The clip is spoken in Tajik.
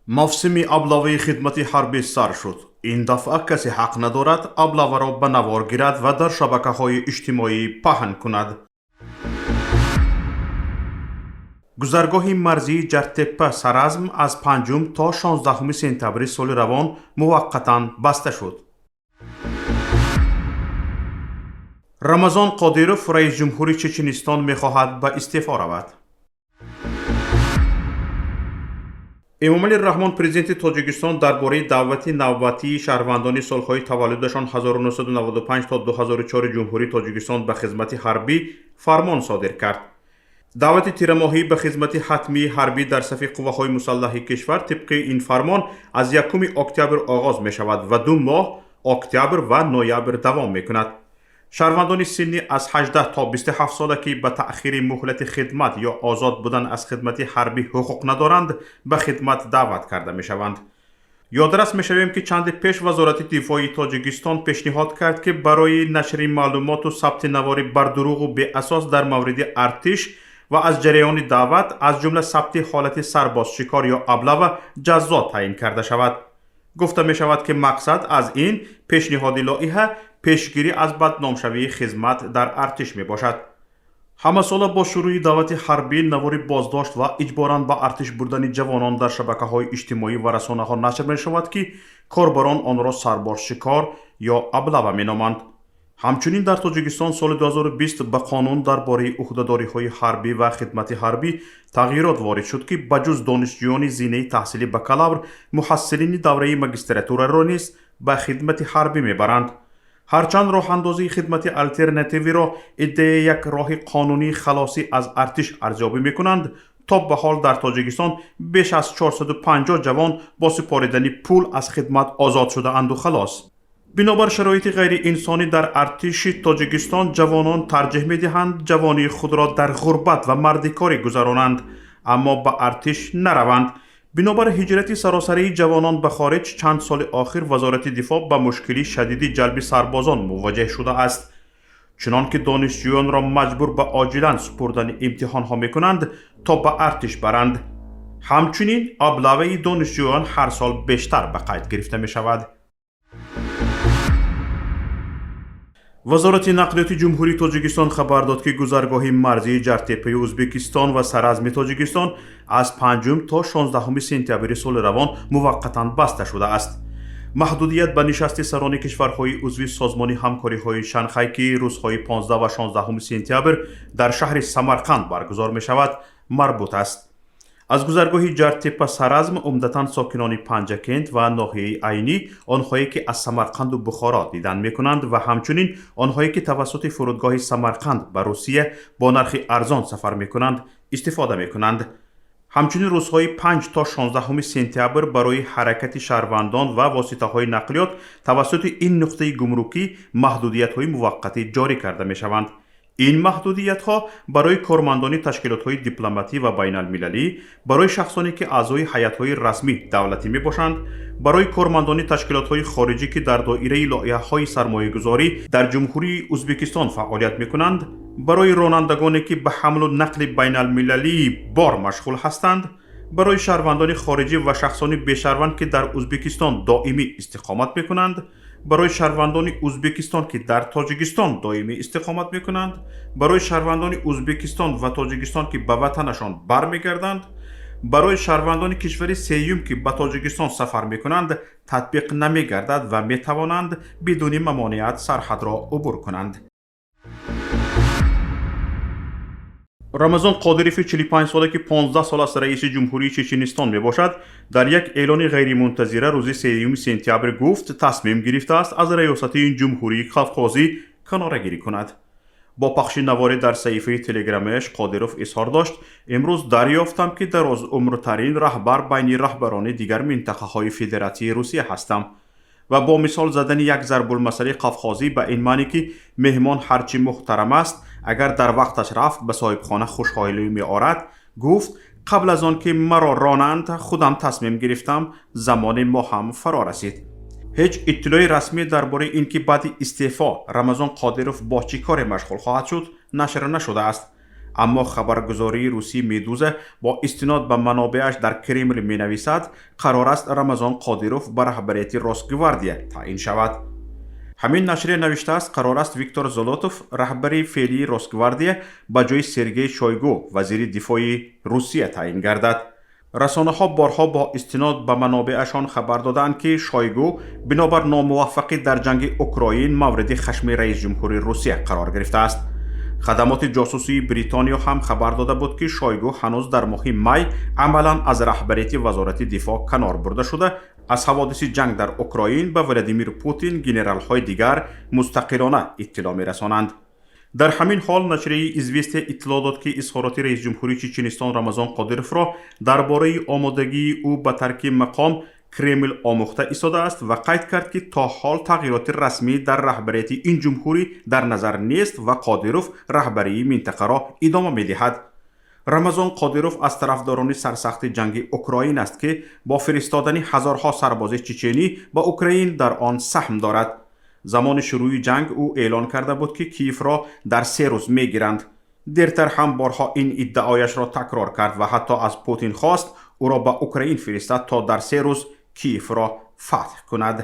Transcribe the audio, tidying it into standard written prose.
Мавсими облаваи хидмати ҳарбӣ сар шуд. Ин дафъа касе ҳақ надорад облаваро ба навор гирад ва дар шабакаҳои иҷтимоӣ паҳн кунад. Гузаргоҳи марзии Ҷартеппа Саразм аз 5 то 16 сентябри соли равон муваққатан баста шуд. Рамазон Қодиров, раисҷумҳури Чеченистон, мехоҳад ба истеъфо равад. Эмомалӣ Раҳмон, президенти Тоҷикистон, дар бораи даъвати навбатии шаҳрвандони солҳои таваллудашон 1995 то 2004 Ҷумҳурии Тоҷикистон ба хизмати ҳарбӣ фармон содир кард. Даъвати тирамоҳӣ ба хизмати ҳатмии ҳарбӣ дар сафи қувваҳои мусаллаҳи кишвар тибқи ин фармон аз 1 октябр оғоз мешавад ва 2 моҳ, октябр ва ноябр, давом мекунад. Шаҳрвандони синни аз 18 то 27 сола, ки ба таъхири муҳлати хидмат ё озод будан аз хидмати ҳарбӣ ҳуқуқ надоранд, ба хидмат даъват карда мешаванд. Ёдрас мешавем, ки чанде пеш Вазорати дифои Тоҷикистон пешниҳод кард, ки барои нашри маълумоту сабти навори бардуруғу беасос дар мавриди артиш ва аз ҷараёни даъват, аз ҷумла сабти ҳолати сарбозшикор ё облава, ҷазо таъин карда шавад. Гуфта мешавад, ки мақсад аз ин пешниҳоди лоиҳа пешгирӣ аз бадномшавии хизмат дар артиш мебошад. Ҳамасола бо шурӯи даъвати ҳарбӣ навори боздошт ва иҷборан ба артиш бурдани ҷавонон дар шабакаҳои иҷтимоӣ ва расонаҳо нашр мешавад, ки корбарон онро сарбозшикор ё облава меноманд. Ҳамчунин дар Тоҷикистон соли 2020 ба қонун дар бораи ӯҳдадориҳои ҳарбӣ ва хидмати ҳарбӣ тағйирот ворид шуд, ки ба ҷуз донишҷӯёни зинаи таҳсили бакалавр, муҳассилини давраи магистратураро низ ба хидмати ҳарбӣ мебаранд. Ҳарчанд роҳандозии хидмати алтернативиро иддаи як роҳи қонунии халосӣ аз артиш арзёбӣ мекунанд, то ба ҳол дар Тоҷикистон беш аз 450 ҷавон бо супоридани пул аз хидмат озод шудаанду халос. Бинобар шароити ғайриинсонӣ дар артиши Тоҷикистон, ҷавонон тарҷиҳ медиҳанд ҷавонии худро дар ғурбат ва мардикорӣ гузаронанд, аммо ба артиш нараванд. Бинобар ҳиҷрати саросарии ҷавонон ба хориҷ, чанд соли охир Вазорати дифоъ ба мушкилии шадиди ҷалби сарбозон мувоҷеҳ шудааст, чунон ки донишҷӯёнро маҷбур ба оҷилан супурдани имтиҳонҳо мекунанд, то ба артиш баранд. Ҳамчунин облаваи донишҷӯён ҳар сол бештар ба қайд гирифта мешавад. Вазорати нақлиёти Ҷумҳурии Тоҷикистон хабар дод, ки гузаргоҳи марзии Ҷартеппаи Ӯзбекистон ва Саразми Тоҷикистон аз 5 то 16 сентябри соли равон муваққатан баста шудааст. Маҳдудият ба нишасти сарони кишварҳои узви Созмони ҳамкориҳои Шанхай, ки рӯзҳои 15 ва 16 сентябр дар шаҳри Самарқанд баргузор мешавад, марбут аст. Аз гузаргоҳи Ҷартеппа Саразм умдатан сокинони Панҷакент ва ноҳияи Айнӣ, онҳое ки аз Самарқанду Бухоро дидан мекунанд ва ҳамчунин онҳое ки тавассути фурудгоҳи Самарқанд ба Русия бо нархи арзон сафар мекунанд, истифода мекунанд. Ҳамчунин рӯзҳои 5 то 16 сентябр барои ҳаракати шаҳрвандон ва воситаҳои нақлиёт тавассути ин нуқтаи гумрукӣ маҳдудиятҳои муваққатӣ ҷорӣ карда мешаванд. Ин маҳдудиятҳо барои кормандони ташкилотҳои дипломатӣ ва байналмилалӣ, барои шахсоне ки аъзои ҳайатҳои расмӣ давлатӣ мебошанд, барои кормандони ташкилотҳои хориҷӣ, ки дар доираи лоиҳаҳои сармоягузорӣ дар Ҷумҳурии Ӯзбекистон фаъолият мекунанд, барои ронандагоне ки ба ҳамлу нақли байналмилалии бор машғул ҳастанд, барои шаҳрвандони хориҷӣ ва шахсони бешаҳрванд, ки дар Ӯзбекистон доимӣ истиқомат мекунанд, барои шаҳрвандони Ӯзбекистон, ки дар Тоҷикистон доимӣ истиқомат мекунанд, барои шаҳрвандони Ӯзбекистон ва Тоҷикистон, ки ба ватанашон бармегарданд, барои шаҳрвандони кишвари сеюм, ки ба Тоҷикистон сафар мекунанд, татбиқ намегардад ва метавонанд бидуни мамониат сарҳадро убур кунанд. Рамазон Қодирови 45сола, ки 15 сол аст раиси Ҷумҳурии Чеченистон мебошад, дар як эълони ғайримунтазира рӯзи 3 сентябр гуфт, тасмим гирифтааст аз раёсати ин ҷумҳурии қавқозӣ канорагирӣ кунад. Бо пахши наворе дар саҳифаи телеграмаш Қодиров изҳор дошт: «Имрӯз дарёфтам, ки дарозумртарин раҳбар байни раҳбарони дигар минтақаҳои Федератсияи Русия ҳастам», ва бо мисол задани як зарбулмасали қавқозӣ ба ин маъне, ки меҳмон ҳарчи муҳтарам аст, агар дар вақташ рафт, ба соҳибхона хушҳолӣ меорад, гуфт: «Қабл аз он ки маро ронанд, худам тасмим гирифтам. Замони мо ҳам фаро расид». Ҳеҷ иттилои расмӣ дар бораи ин ки баъди истеъфо Рамазон Қодиров бо чӣ коре машғул хоҳад шуд, нашр нашудааст. Аммо хабаргузории русии «Медуза» бо истинод ба манобеаш дар Кремл менависад, қарор аст Рамазон Қодиров ба раҳбарияти Росгвардия таъин шавад. Ҳамин нашрия навиштааст, қарор аст Виктор Золотов, раҳбари феълии Росгвардия, ба ҷои Сергей Шойгу вазири дифои Русия таъин гардад. Расонаҳо борҳо бо истинод ба манобеашон хабар додаанд, ки Шойгу бинобар номуваффақӣ дар ҷанги Украин мавриди хашми раисҷумҳури Русия қарор гирифтааст. Хадамоти ҷосусии Бритониё ҳам хабар дода буд, ки Шойгу ҳанӯз дар моҳи май амалан аз раҳбарияти Вазорати дифоъ канор бурда шуда, аз ҳаводиси ҷанг дар Украин ба Владимир Путин генералҳои дигар мустақилона иттилоъ мерасонанд. Дар ҳамин ҳол нашрияи «Известия» иттилоъ дод, ки изҳороти раисҷумҳури Чеченистон Рамазон Қодировро дар бораи омодагии ӯ ба тарки мақом Кремл омӯхта истодааст ва қайд кард, ки то ҳол тағйироти расмӣ дар раҳбарияти ин ҷумҳурӣ дар назар нест ва Қодиров раҳбарии минтақаро идома медиҳад. Рамазон Қодиров аз тарафдорони сарсахти ҷанги Украин аст, ки бо фиристодани ҳазорҳо сарбози чеченӣ ба Украин дар он саҳм дорад. Замони шурӯи ҷанг ӯ эълон карда буд, ки Киевро дар 3 рӯз мегиранд. Дертар ҳам борҳо ин иддаояшро такрор кард ва ҳатто аз Путин хост, ӯро ба Украин фиристад, то дар 3 рӯз Киевро фатҳ кунад.